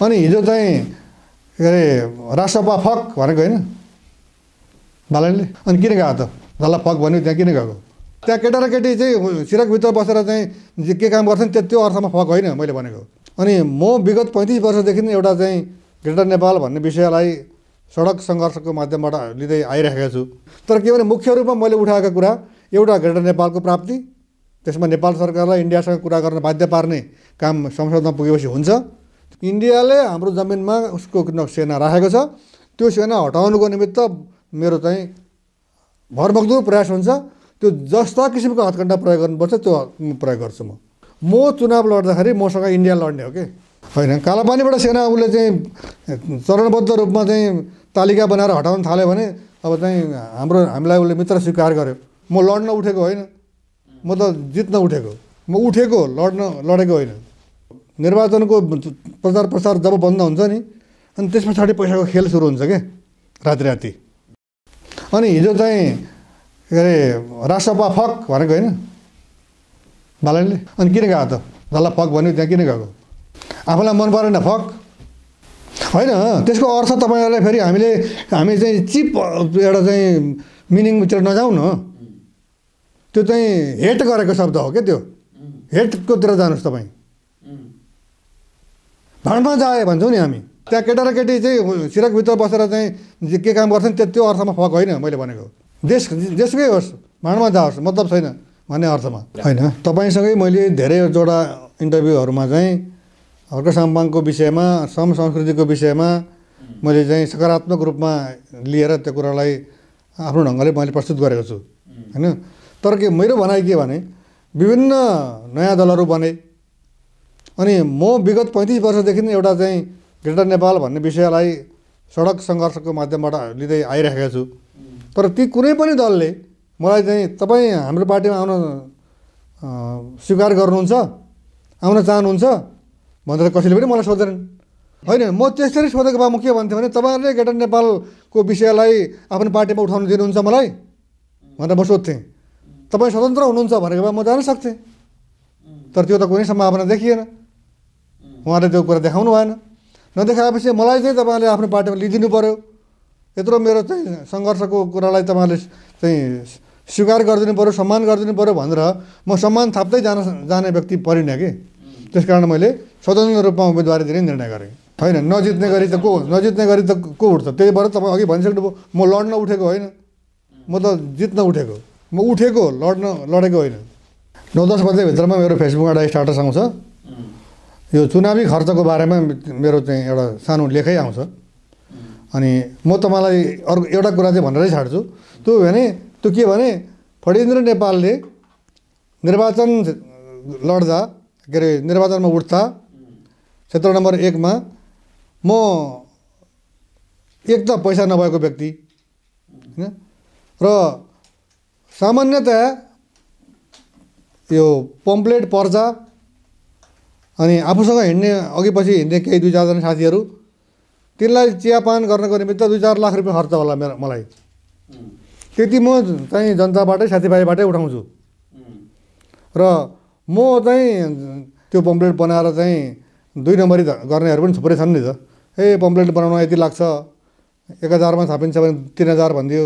अनि हिजो चाहिँ के अरे राष्ट्रपा फक भनेको होइन बालनले, अनि किन गएको त जसलाई फक भन्यो त्यहाँ किन गएको? त्यहाँ केटा र केटी चाहिँ सिरकभित्र बसेर चाहिँ के काम गर्छन् त्यो अर्थमा फक होइन मैले भनेको। अनि म विगत 35 वर्षदेखि एउटा चाहिँ ग्रेटर नेपाल भन्ने विषयलाई सडक सङ्घर्षको माध्यमबाट लिँदै आइरहेको छु। तर के भने मुख्य रूपमा मैले उठाएको कुरा एउटा ग्रेटर नेपालको प्राप्ति, त्यसमा नेपाल सरकारलाई इन्डियासँग कुरा गर्न बाध्य पार्ने काम संसदमा पुगेपछि हुन्छ। इन्डियाले हाम्रो जमिनमा उसको सेना राखेको छ, त्यो सेना हटाउनुको निमित्त मेरो चाहिँ भरमग्दुर प्रयास हुन्छ। त्यो जस्ता किसिमको हत्कण्डा प्रयोग गर्नुपर्छ त्यो प्रयोग गर्छु। म चुनाव लड्दाखेरि मसँग इन्डिया लड्ने हो कि होइन। कालापानीबाट सेना उसले चाहिँ चरणबद्ध रूपमा चाहिँ तालिका बनाएर हटाउन थाल्यो भने अब चाहिँ हामीलाई उसले मित्र स्वीकार गर्यो। म लड्न उठेको होइन, म त जित्न उठेको, म उठेको लडेको होइन। निर्वाचनको प्रचार प्रसार जब बन्द हुन्छ नि अनि त्यस पछाडि पैसाको खेल सुरु हुन्छ क्या राति। अनि हिजो चाहिँ के अरे राष्ट्रपा फक भनेको होइन बालनले, अनि किन गएको त जसलाई फक भन्यो त्यहाँ किन गएको? आफूलाई मन परेन फक होइन। त्यसको अर्थ तपाईँहरूलाई फेरि हामी चाहिँ चिप एउटा चाहिँ मिनिङतिर नजाउँ न। त्यो चाहिँ हेट गरेको शब्द हो क्या, त्यो हेटकोतिर जानुहोस् तपाईँ। भाँडमा जाए भन्छौँ नि हामी। त्यहाँ केटा र केटी चाहिँ सिरकभित्र बसेर चाहिँ के काम गर्छन् त्यो अर्थमा फक होइन मैले भनेको। देशकै होस् भाँडमा जाओस् मतलब छैन भन्ने अर्थमा होइन। तपाईँसँगै मैले धेरैवटा इन्टरभ्यूहरूमा चाहिँ हर्क साम्पाङको विषयमा संस्कृतिको विषयमा मैले चाहिँ सकारात्मक रूपमा लिएर त्यो कुरालाई आफ्नो ढङ्गले मैले प्रस्तुत गरेको छु होइन। तर के मेरो भनाइ के भने विभिन्न नयाँ दलहरू बने अनि म विगत 35 वर्षदेखि एउटा चाहिँ ग्रेटर नेपाल भन्ने विषयलाई सडक सङ्घर्षको माध्यमबाट लिँदै आइरहेको छु। तर ती कुनै पनि दलले मलाई चाहिँ तपाईँ हाम्रो पार्टीमा आउन स्वीकार गर्नुहुन्छ, आउन चाहनुहुन्छ भनेर कसैले पनि मलाई सोध्दैनन् होइन। म त्यसरी सोधेको भए म के भन्थेँ भने तपाईँहरूले ग्रेटर नेपालको विषयलाई आफ्नो पार्टीमा उठाउन दिनुहुन्छ मलाई भनेर म सोध्थेँ। तपाईँ स्वतन्त्र हुनुहुन्छ भनेको भए म जान सक्थेँ। तर त्यो त कुनै सम्भावना देखिएन। उहाँले त्यो कुरा देखाउनु भएन। नदेखाएपछि मलाई चाहिँ तपाईँहरूले आफ्नो पार्टीमा लिइदिनु पऱ्यो। यत्रो मेरो चाहिँ सङ्घर्षको कुरालाई तपाईँहरूले चाहिँ स्वीकार गरिदिनु पऱ्यो, सम्मान गरिदिनु पऱ्यो भनेर म सम्मान थाप्दै जाने व्यक्ति परिनँ कि। त्यस कारण मैले स्वतन्त्र रूपमा उम्मेदवारी दिने निर्णय गरेँ होइन। नजित्ने गरी त को उठ्छ? त्यही भएर तपाईँ अघि भनिसक्नुभयो म लड्न उठेको होइन, म त जित्न उठेको, म उठेको लडेको होइन। 9-10 बजेभित्रमा मेरो फेसबुकमा एउटा स्टाटस आउँछ, यो चुनावी खर्चको बारेमा मेरो चाहिँ एउटा सानो लेखै आउँछ। अनि म तपाईँलाई अर्को एउटा कुरा चाहिँ भनेरै छाड्छु। त्यो के भने फणीन्द्र नेपालले निर्वाचन लड्दा के अरे निर्वाचनमा उठ्दा क्षेत्र नम्बर 1 मा म एक त पैसा नभएको व्यक्ति होइन र सामान्यतया यो पम्पलेट पर्चा अनि आफूसँग हिँड्ने अघिपछि हिँड्ने केही 2-4 जना साथीहरू तिनलाई चियापान गर्नको निमित्त 2-4 लाख रुपियाँ खर्च होला मलाई। त्यति म चाहिँ जनताबाटै साथीभाइबाटै उठाउँछु र म चाहिँ त्यो पम्पलेट बनाएर चाहिँ 2 नम्बरी गर्नेहरू पनि थुप्रै छन् नि त। पम्पलेट बनाउन यति लाग्छ, 1000 मा थापिन्छ भने 3000 भनिदियो,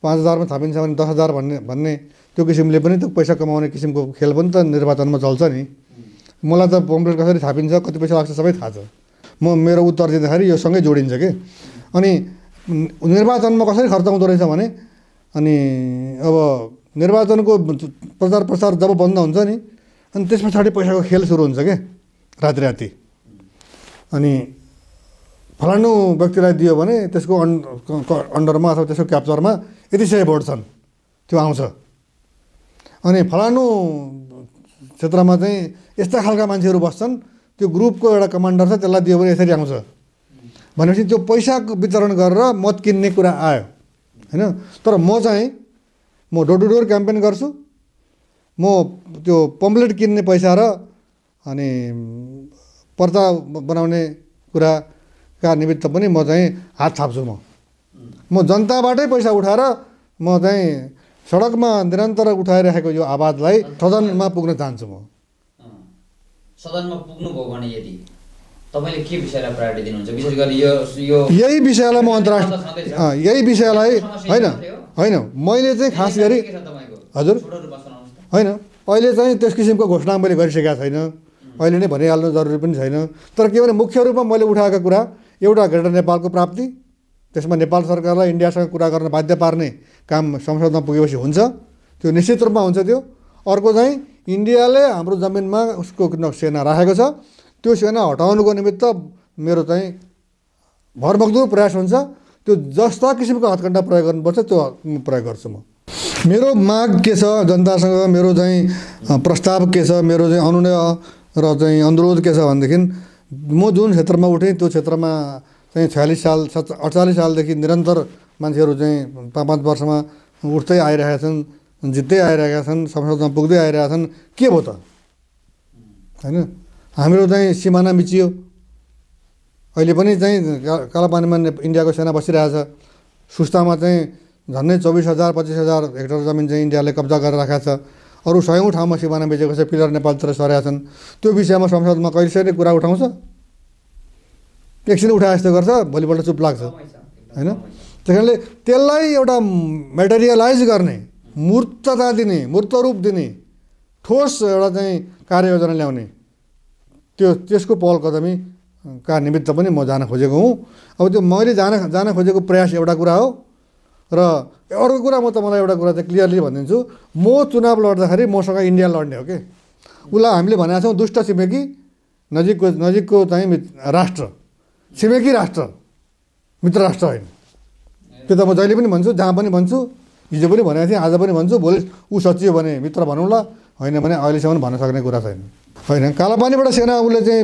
5000 मा थापिन्छ भने 10000 भन्ने त्यो किसिमले पनि त्यो पैसा कमाउने किसिमको खेल पनि त निर्वाचनमा चल्छ नि। मलाई त पम्पलेट कसरी थापिन्छ, कति पैसा लाग्छ सबै थाहा छ। मेरो उत्तर दिँदाखेरि यो सँगै जोडिन्छ कि। अनि निर्वाचनमा कसरी खर्च हुँदो रहेछ भने अनि अब निर्वाचनको प्रचार प्रसार जब बन्द हुन्छ नि अनि त्यस पछाडि पैसाको खेल सुरु हुन्छ क्या राति। अनि फलानु व्यक्तिलाई दियो भने त्यसको अन्डरमा अथवा त्यसको क्याप्चरमा यति सय भोट छन् त्यो आउँछ। अनि फलानु क्षेत्रमा चाहिँ यस्ता खालका मान्छेहरू बस्छन्, त्यो ग्रुपको एउटा कमान्डर छ, त्यसलाई दियो भने यसरी आउँछ भनेपछि त्यो पैसाको वितरण गरेर मत किन्ने कुरा आयो होइन। तर म डोर टु डोर क्याम्पेन गर्छु। म त्यो पम्पलेट किन्ने पैसा र अनि पर्चा बनाउने कुराका निमित्त पनि म चाहिँ हात थाप्छु। म जनताबाटै पैसा उठाएर म चाहिँ सडकमा निरन्तर उठाइरहेको यो आवाजलाई सदनमा पुग्न चाहन्छु। म सदनमा पुग्नुभयो भने यदि तपाईले के विषयलाई प्रायोरिटी दिनुहुन्छ विशेष गरी यो यही विषयलाई म यही विषयलाई होइन मैले चाहिँ खास गरी हजुर होइन अहिले चाहिँ त्यस किसिमको घोषणा मैले गरिसकेका छैन, अहिले नै भनिहाल्नु जरुरी पनि छैन। तर के भने मुख्य रूपमा मैले उठाएका कुरा एउटा ग्रेटर नेपालको प्राप्ति, त्यसमा नेपाल सरकारलाई इन्डियासँग कुरा गर्न बाध्य पार्ने काम संसदमा पुगेपछि हुन्छ, त्यो निश्चित रूपमा हुन्छ त्यो। अर्को चाहिँ इन्डियाले हाम्रो जमिनमा उसको सेना राखेको छ, त्यो सेना हटाउनुको निमित्त मेरो चाहिँ भरमग्दुर प्रयास हुन्छ। त्यो जस्ता किसिमको हत्कण्डा प्रयोग गर्नुपर्छ त्यो प्रयोग गर्छु म। मेरो माग के छ जनतासँग, मेरो चाहिँ प्रस्ताव के छ, मेरो चाहिँ अनुनय र चाहिँ अनुरोध के छ भनेदेखि म जुन क्षेत्रमा उठेँ त्यो क्षेत्रमा चाहिँ 48 सालदेखि निरन्तर मान्छेहरू चाहिँ 5-5 वर्षमा उठ्दै आइरहेका छन्, जित्दै आइरहेका छन्, संसदमा पुग्दै आइरहेका छन्। के भयो त होइन? हाम्रो चाहिँ सिमाना मिचियो, अहिले पनि चाहिँ कालापानीमा इन्डियाको सेना बसिरहेछ। सुस्तामा चाहिँ झन्डै 24,000-25,000 हेक्टर जमिन चाहिँ इन्डियाले कब्जा गरेर राखेको छ। अरू 100औं ठाउँमा सिमाना बेचेको छ, पिलर नेपालतिर सरेका छन्। त्यो विषयमा संसदमा कहिलेसरी कुरा उठाउँछ, एकछिन उठाए जस्तो गर्छ, भोलिपल्ट चुप लाग्छ होइन? त्यस कारणले त्यसलाई एउटा मेटेरियलाइज गर्ने, मूर्तता दिने, मूर्त रूप दिने, ठोस एउटा चाहिँ कार्ययोजना ल्याउने, त्यसको पहल कदमी का निमित्त पनि म जान खोजेको हुँ। अब त्यो मैले जान खोजेको प्रयास एउटा कुरा हो र अर्को कुरा म तपाईँलाई एउटा कुरा चाहिँ क्लियरली भनिदिन्छु। म चुनाव लड्दाखेरि मसँग इन्डिया लड्ने हो कि उसलाई हामीले भनेका छौँ दुष्ट छिमेकी, नजिकको चाहिँ राष्ट्र, छिमेकी राष्ट्र, मित्र राष्ट्र होइन। त्यो त म जहिले पनि भन्छु, जहाँ पनि भन्छु, हिजो पनि भनेको थिएँ, आज पनि भन्छु, भोलि ऊ सचियो भने मित्र भनौँला, होइन भने अहिलेसम्म भन्न सक्ने कुरा छैन होइन। कालापानीबाट सेना उसले चाहिँ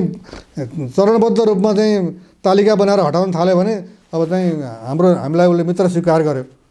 चरणबद्ध रूपमा चाहिँ तालिका बनाएर हटाउन थाल्यो भने अब चाहिँ हामीलाई उसले मित्र स्वीकार गर्यो।